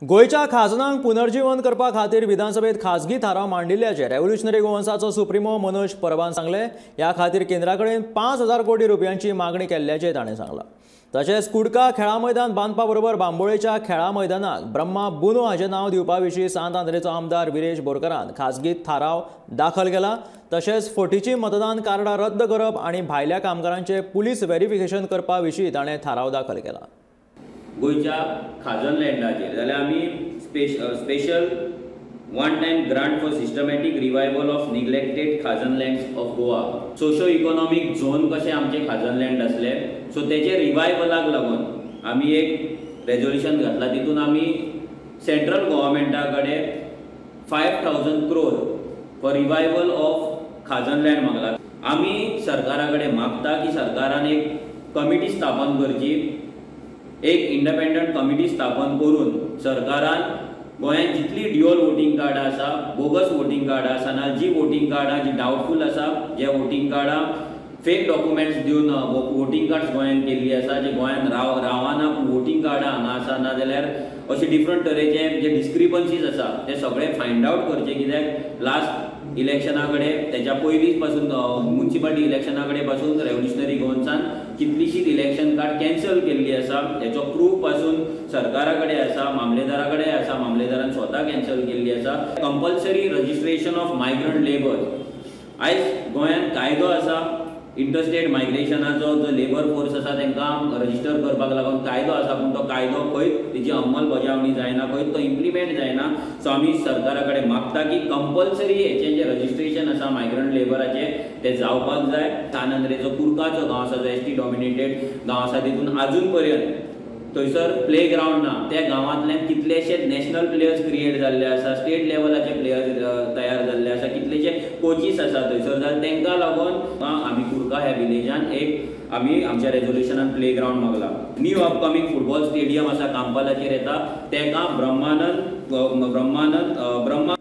गोंयच्या खाजनांक पुनर्जीवन करपा खातीर विधानसभेत खासगी थाराव मांडिल्ल्याचे रेव्होल्युशनरी गोवन्साचो सुप्रिमो मनोज परबान सांगले। ह्या खातीर केंद्रा कडेन 5,000 कोटी रुपयांची मागणी केल्ल्याचें ताणें सांगलां। तशेंच कुडका खेळा मैदान बांदपा बरोबर बांबोळेच्या खेळा मैदानाक ब्रह्मा बुनो हाचें नांव दिवपा विशीं सांत आंद्रेचो आमदार विरेश बोरकारान खासगी थाराव दाखल केला। तशेंच फटीची मतदान कार्डां रद्द करप आनी भायल्या कामगारांचें पुलीस व्हेरिफिकेशन करपा विशीं ताणें थाराव दाखल केला। गोंयच्या खाजन लँडाचेर जाल्यार आमी special one time grant for systematic revival of neglected khajan lands of Goa, socio economic zone कशें आमचे खाजन लँड आसले, सो तेजे रिवायवलाक लागून आमी एक रेजोल्युशन घातला। तितून आमी सेंट्रल गव्हर्मेंटा कडेन 5,000 crore for revival of khajan land मागला। आमी सरकारा कडेन मागता की सरकारान एक कमिटी स्थापन करची, एक इंडिपेंडंट कमिटी स्थापन करून सरकारान गोंयांत जितली ड्युअल वोटींग कार्डां आसा, बोगस वोटींग कार्डां आसा, ना जी वोटींग कार्डां जी डावटफूल आसा, जे वोटींग कार्डां फेक डॉक्युमेंट्स दिवन वोटींग कार्ड्स गोंयांत केल्ली आसा, जे गोंयांत रावना पूण वोटींग कार्डां हांगा आसा, ना जाल्यार अशे डिफरंट तरेचे जे डिस्क्रिपन्सीज आसा ते सगळे फायंड आवट करचे। कित्याक लास्ट इलेक्शना कडेन, तेच्या पयलींच पासून म्युनिसिपालिटी इलेक्शना कडेन पासून रेव्होल्युशनरी गोवन्सान कितलीशीच इलेक्शन कार्ड कॅन्सल केल्ली आसा। हेचो प्रूफ पासून सरकारा कडेन आसा, मामलेदारा कडेन आसा, मामलेदारान स्वता कॅन्सल केल्ली आसा। Compulsory registration of migrant labour, आयज गोंयांत कायदो आसा इंटरस्टेट मायग्रेशनाचो, जो लेबर फोर्स आसा तांकां रजिस्टर करपाक लागून कायदो आसा, पूण तो कायदो खंय तेजी अंमलबजावणी जायना, खंय तो इम्प्लिमेंट जायना। सो आमी सरकारा कडेन मागता की कंपल्सरी हेचें जें रजिस्ट्रेशन आसा मायग्रंट लेबराचें तें जावपाक जाय। सान आंद्रेचो कुर्काचो गांव आसा, जो एसटी डॉमिनेटेड गांव आसा, तितून आजून पर्यंत थंयसर प्ले ग्रावंड ना। त्या गांवांतल्यान कितलेशे नॅशनल प्लेयर्स क्रिएट जाल्ले आसा, स्टेट लेवलाचे प्लेयर्स तयार जाल्ले आसा, कितलेशे कोचीस आसा थंयसर, जाल्यार तांकां लागून आमी कुर्का ह्या विलेजान एक आमी आमच्या रेजोल्युशनान प्ले ग्रावंड मागला। न्यू अपकमींग फुटबॉल स्टेडियम आसा कांपालाचेर येता, ताका ब्रह्मानंद ब्रह्मा